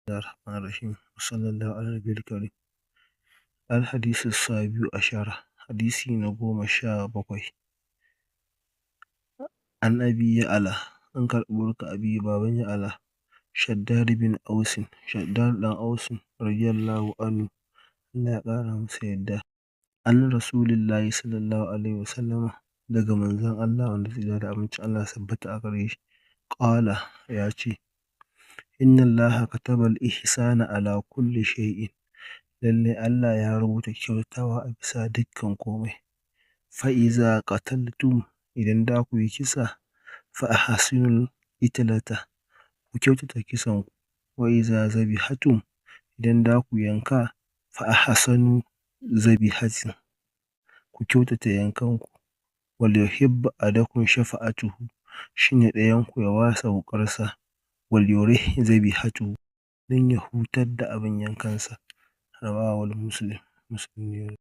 Rahmanir Rahim. Sallallahu ala nabiyil karim. Al hadisu sabiu ashara, hadisi na 17. An abi ya'ala, an karɓo daga abi baban ya'ala, Shaddad bin Ausin, Shaddad dan Ausin radiyallahu anhu, Allah ya ƙara masa yadda. An Rasulillahi sallallahu alaihi wasallama, daga manzon Allah wanda tsira da amincin Allah sabbata a gare shi. Ƙala ya ce, Inna Allaha kataba al-ihsana ala kulli shay'in. Lalle Allah ya rubuta kyautatawa a bisa dukkan komai. Fa iza qataltum, idan da ku yi kisa, fa ahsinul qitlata, ku kyautata kisan ku. Wa iza zabihatum, idan da ku yanka, fa ahsanu zabihatin, ku kyautata yankan ku. Wal yuhibbu adakum shafa'atuhu, shine ɗayan ku ya wasa wuƙarsa. Wal yurih zabihatuhu, don ya hutar da abin yankansa. Rawahul Muslim, Muslim ne.